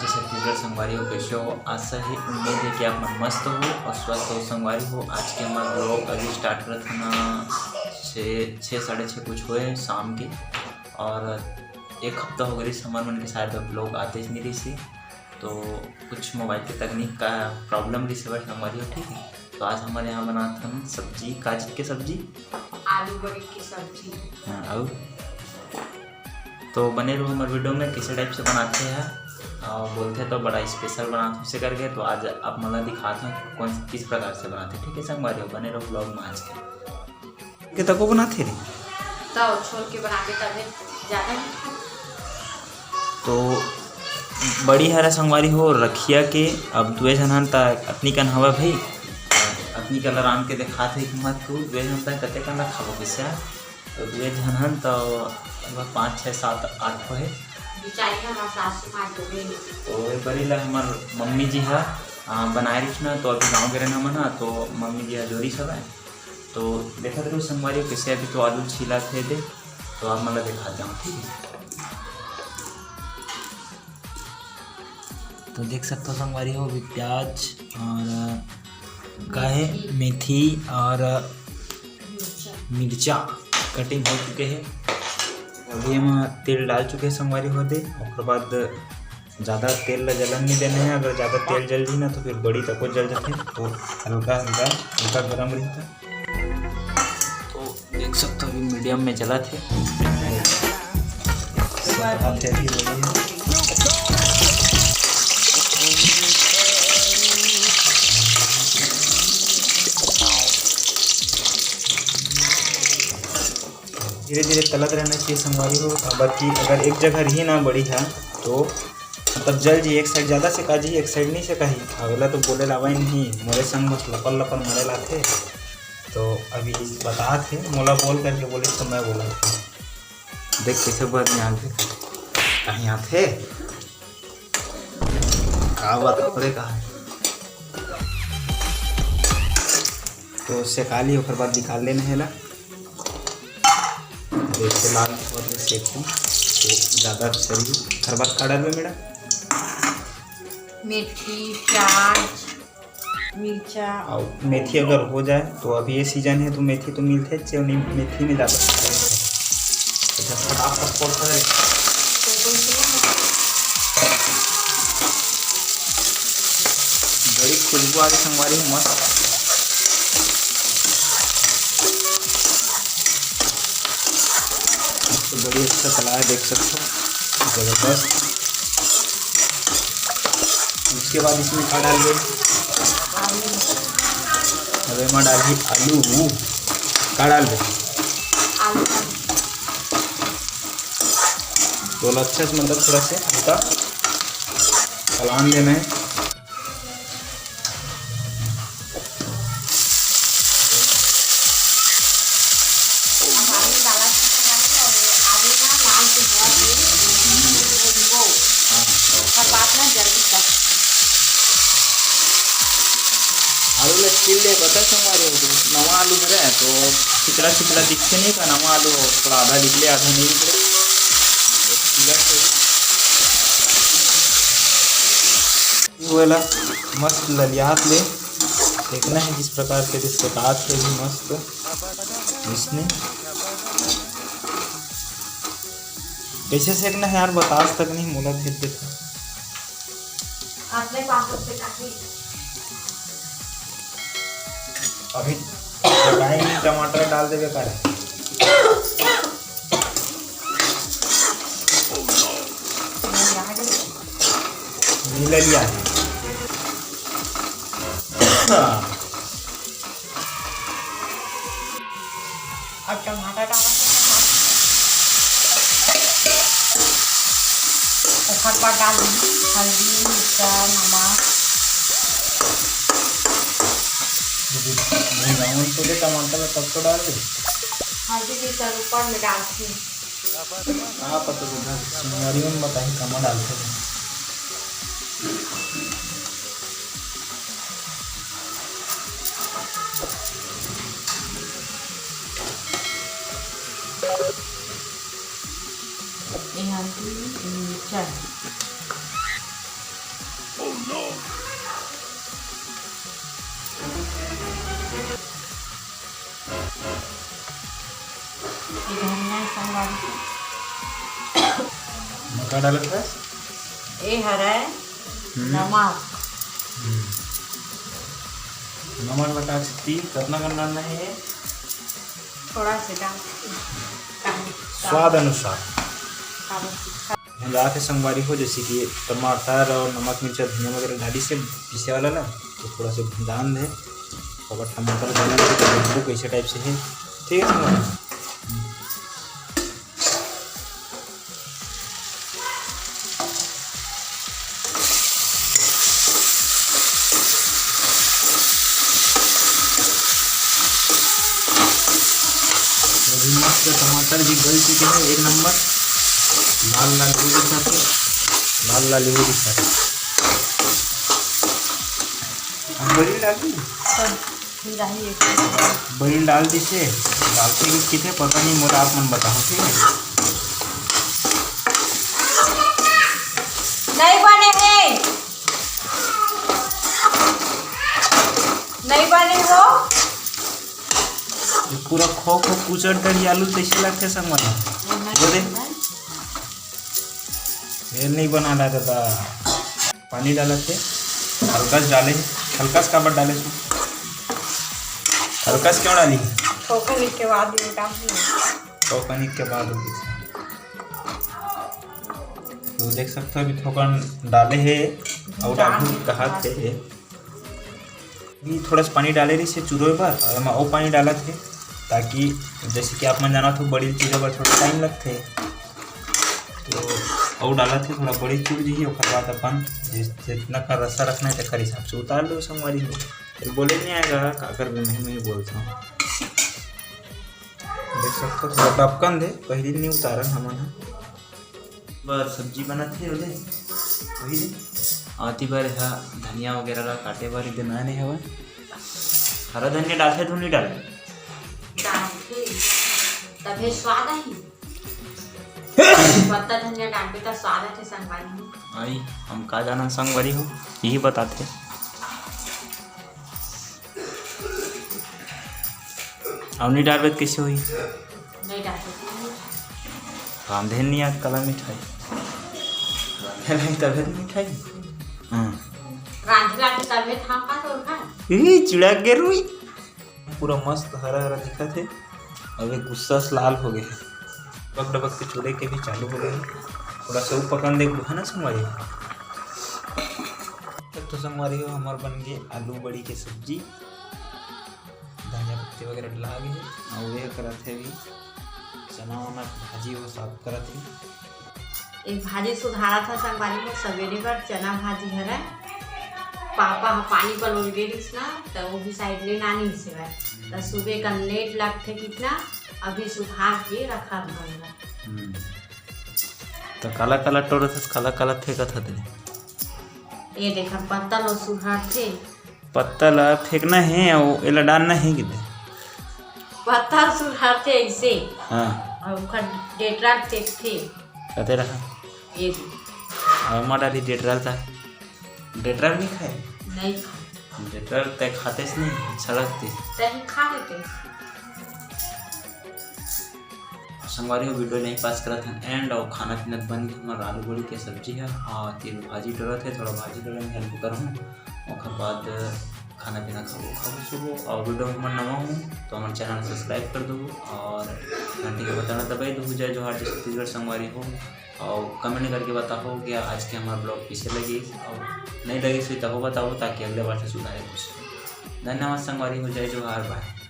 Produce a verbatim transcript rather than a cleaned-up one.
छत्तीसगढ़ संगवारी हो, कैसे हो? आशा है, उम्मीद है कि आप मन मस्त हो और स्वस्थ हो संगवारी हो। आज के हमारा ब्लॉग अभी स्टार्ट करत है ना, छः, छः, साढ़े छः कुछ हुए शाम के, और एक हफ्ता हो गई हमर मन के शायद ब्लॉग आते ही नहीं रही, तो कुछ मोबाइल के तकनीक का प्रॉब्लम रही से, संगवारी हो, ठीक है। तो आज हमारे यहाँ बनात हन सब्जी, काजल के सब्जी, आलू बड़ी की सब्जी। हाँ, और तो बने रहो हमारे वीडियो में, कैसे टाइप से बनाते हैं और बोलते हैं तो बड़ा स्पेशल बनाते हैं उसे करके। तो आज आप मला दिखाते हैं कौन, किस प्रकार से बनाते हैं, ठीक है संगवारी हो, बने रहो ब्लॉग में आज के। के तको बनाते रे? तो छोल के बनाबे तभे ज्यादा मीठा। तो बड़ी हरा संगवारी हो रखिया के, अब दुए झन हन त अतनी कन हवा भाई, अतनी कन रांध के देखात हे कि मत तू दुए झन त कते कन रखाबो किसे? तो दुए झन हन तो लगभग पाँच, छः, सात, आठ ठो हे। बिचारी हमार सासू माँ डूबे हे। तो ये बरी ला हमार मम्मी जी हा, आ, बनाए रहिस ना, तो अभी गाँव गे रहेन हमन हा, तो मम्मी जी हा जोरिस हवय। तो देखत रहो संगवारी, कैसे अभी तो आलू छीला थे दे, तो आप मतलब दिखाते हो, ठीक है। तो देख सकते हो संगवारी हो, अभी प्याज और, अ, का है, मेथी और, अ, मिर्चा कटिंग हो चुके हैं। अभी हम तेल डाल चुके हैं संगवारी हो दे, ओकर बाद ज़्यादा तेल ला जलन नहीं देना है। अगर ज़्यादा तेल जल जाही ना तो फिर बड़ी तको जल जाथे। तो हल्का हल्का हल्का गरम रहता। तो देख सकते हो अभी मीडियम में जला थे। सब हाथ है अभी बढ़िया। धीरे धीरे तलत रहना चाहिए संगवारी हो, काबर कि अगर एक जगह रही ना बड़ी है तो मतलब जल जी, एक साइड ज़्यादा सेका जी, एक साइड नहीं सेकाही। अगला तो बोले लावा ही नहीं, मोरे संग बस लपल लपल मारे लाथे। तो अभी बतात हे, मोला बोल करके बोले तो मैं बोला देख कैसे बन यहाँ पे कहीं आथे। का बात करे का है? तो सेका ली, ओकर बाद निकाल लेना है ला। जैसे लाल और सेकूँ तो ज़्यादा अच्छा रही। ओकर बाद का डालबे मैडम? मेथी, प्याज, मिर्चा। और मेथी अगर हो जाए तो अभी ये सीजन है तो मेथी तो मिलते चे, नहीं मेथी में ज़्यादा तो फटाफट फोड़ कर बड़ी खुशबू आ रही संगवारी हो, मस्त। तो बड़ी अच्छा तला है, देख सकते हो, जबरदस्त। उसके बाद इसमें का डालबे? अब एमा डालही आलू। का डालबे? आलू। तो अच्छा से मतलब थोड़ा से हल्का पलान देना है। आलू ला छील ले, पता संगवारी हो, तो नवा आलू हरे, तो छितरा छितरा दिखते नहीं का, नवा आलू हो, थोड़ा आधा निकले, आधा नहीं निकले, तो छीला से वो वाला मस्त ललियात ले देखना है, जिस प्रकार के रिश्तेदार थे भी मस्त इसने कैसे सेकना है यार, बतास तक नहीं, मोला भेज देता। अपने पास से काफी अभी कढ़ाई में टमाटर डाल देवे का रे? मिला लिया है। अब टमाटर डाला, ओखर बाद डाल दी हल्दी, मिर्चा, नमक। भुंजावन तो दे टमाटर ला, तब तो डाल दे। हल्दी भी सर ऊपर में डालती। आप तो उधर संगवारी मन बताही कमा डालते हैं। ये हल्दी, ये मिर्चा। धनिया संगवारी हो। मका डालत हस? ए हरय हम्म। नमक। हम्म। नमक लगा सकती, कतना कन डालना है ये? थोड़ा से डाल। स्वाद अनुसार। हाँ, बस। भुंजात हे संगवारी हो, जैसे कि टमाटर और नमक, मिर्चा, धनिया वगैरह डाली से पीसे वाला ला, तो थोड़ा से भुंजान दे। अगर टमाटर डाली तो देखबो कैसे टाइप से है, ठीक है संगवारी। अभी मस्त टमाटर भी गल चुके हैं, एक नंबर लाल लाल हो दिखा थे, लाल लाल हो दिखा थे। अब बड़ी डाल दी। सब फिर आई एक। बड़ी डाल दी से, डालते कि कितने पता नहीं, मोला आप मन बताओ, ठीक है? नहीं बने हे, नहीं बने हो। ये पूरा खो खो कुचर दरी आलू तैसे लगथे संगवारी। वो दे। ये नहीं बना रहा दादा। पानी डालत हे, हल्का से डाले, हल्का से काबर डाले तू? हल्का से क्यों डाली? ठोकर के बाद ये डाल। ठोकर के बाद होगी। तो देख सकते हो, अभी थोकन डाले हे, और डाल डालू कहा थे। अभी थोड़ा सा पानी डाले रहिस हे चुरोय बर, और एमा अउ पानी डालत हे, ताकि जैसे कि आप मन जानत हो, बड़ी चुरे बर थोड़ा टाइम लगथे। तो अउ डालत हे, थोड़ा बड़ी चुर जही, ओकर बाद अपन जिस, जितना का रसा रखना है, तेकर हिसाब से उतार लो संगवारी हो। फिर बोले नहीं आएगा, काकर भी मैं, मैं बोलता हूँ। देख सकते हो, थोड़ा टपकन दे, पहली नहीं उतारन हमन ह। बर सब्जी बनत हे ओदे, वही दे। आती बार हा धनिया वगैरह ला काटे बर इदे नया नहीं हवय। हरा धनिया डालथे तो नहीं डालथे? डालथे, तभे स्वाद आही। पत्ता धनिया डालबे त स्वाद आथे संगवारी हो। आई, हम का जानन संगवारी हो, यही बताथे। अउ नहीं डालबे त कइसे होही? नहीं डालबे। रांधे नहीं आज कला मिठाई। रांधे नहीं तबे तो मिठाई। हम्म। रांधे लागे तबे था का तोर का? ई चुड़ा के रुई। पूरा मस्त हरा हरा दिखत हे। अउ ये गुस्सा से लाल हो गए हे। डबक डबक के चुरे के भी चालू हो गए हे। थोड़ा सा ऊपर पकन दे, है ना संगवारी? तब तो संगवारी हो, हमार बन गए आलू बड़ी के सब्जी। धनिया पत्ती वगैरह डला गे हे। अउ ये करत हे अभी चना वना भाजी वो साफ करत हे। एक भाजी सुधारत हे संगवारी हो, सवेरे बर चना भाजी हरय। पापा ह पानी पलोय गे रिहिस ना, त वो भी साइड ले नानी से बर। त सुबह का लेट लगथे कितना, अभी सुधार के रखा घर में। हम्म। त काला काला टोरत हस, काला काला फेंकत हस रे? ये देखा पत्ता लो सुधारथे। पत्ता ला फेंकना हे, अउ एला डालना हे किते? पत्ता सुधारथे ऐसे। हाँ। अउ ओकर डेटरा फेंकथे। कते रहा? ये दे। अउ मा डाली डेटरा ता। डेटरा नहीं खाए? नहीं खाए। डेटरा ते खाते से नहीं, अच्छा लगते। ते ही खा लेते। संगवारी हो, वीडियो नहीं पास करत हन एंड, और खाना पीना बन गया हमारा आलू बड़ी के सब्जी है। हाँ, तीन भाजी डरत है, थोड़ा भाजी डरे में हेल्प करहूँ, ओकर बाद खाना पीना खाबो, खाबो सुबह। और वीडियो में नवा हूँ तो हमारे चैनल सब्सक्राइब कर दो और घंटी का बटन दबाई दो। जय जोहार, जय छत्तीसगढ़ संगवारी हो। और कमेंट करके बताओ कि आज के हमारा ब्लॉग कैसे लगी, और नहीं लगी सही तब बताओ, ताकि अगले बार से सुधारे कुछ। धन्यवाद संगवारी हो, जय जोहार, बाय।